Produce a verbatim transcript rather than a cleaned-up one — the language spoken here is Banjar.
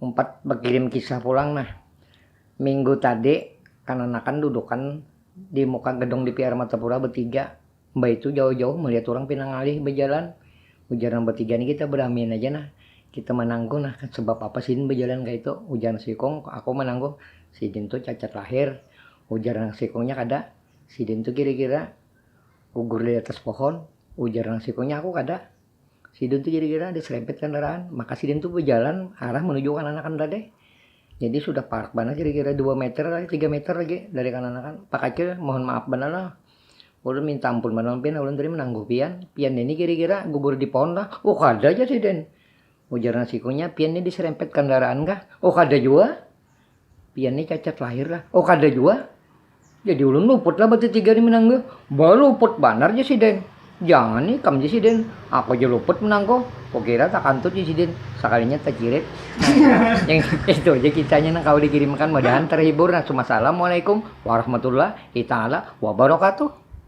Umpat bakirim kisah pulang nah. Minggu tadi kananakan dudukan di muka gedung D P R Martapura betiga. Mbah itu jauh-jauh melihat orang pinang ngalih berjalan. Ujar nang betiga ni kita beramian aja nah. Kita menangguh nah sebab apa sidin berjalan kayak itu. Ujar nang sikung aku menangguh sidin tuh cacat lahir. Ujar nang sikungnya kada. Sidin tuh kira-kira gugur di atas pohon. Ujar nang sikungnya aku kada. Sidin tuh kira-kira diserempet kendaraan, maka sidin tuh berjalan arah menuju kananakan tadi. Jadi sudah parak banar kira-kira dua meter lagi, tiga meter lagi dari kananakan. Pak Kacil, mohon maaf banar lah. Ulun minta ampun banar pian, ulun tadi menangguh pian. Pian ini kira-kira gugur di pohon lah. Oh kada aja sidin. Ujar nang sikungnya, pian ini diserempet kendaraan kah? Oh kada jua. Pian ni cacat lahir lah. Oh kada jua. Jadi ulun luput lah batu tiga ni menangguh. Baluput banar je sidin. Jangan ikam je sidin. Aku je luput menangguh. Kukira takantut je sidin. Sakalinya tacirit. Yang itu aja kisahnya nang kawa dikirimkan. Mudahan terhibur. Nah, assalamualaikum warahmatullahi taala wabarakatuh.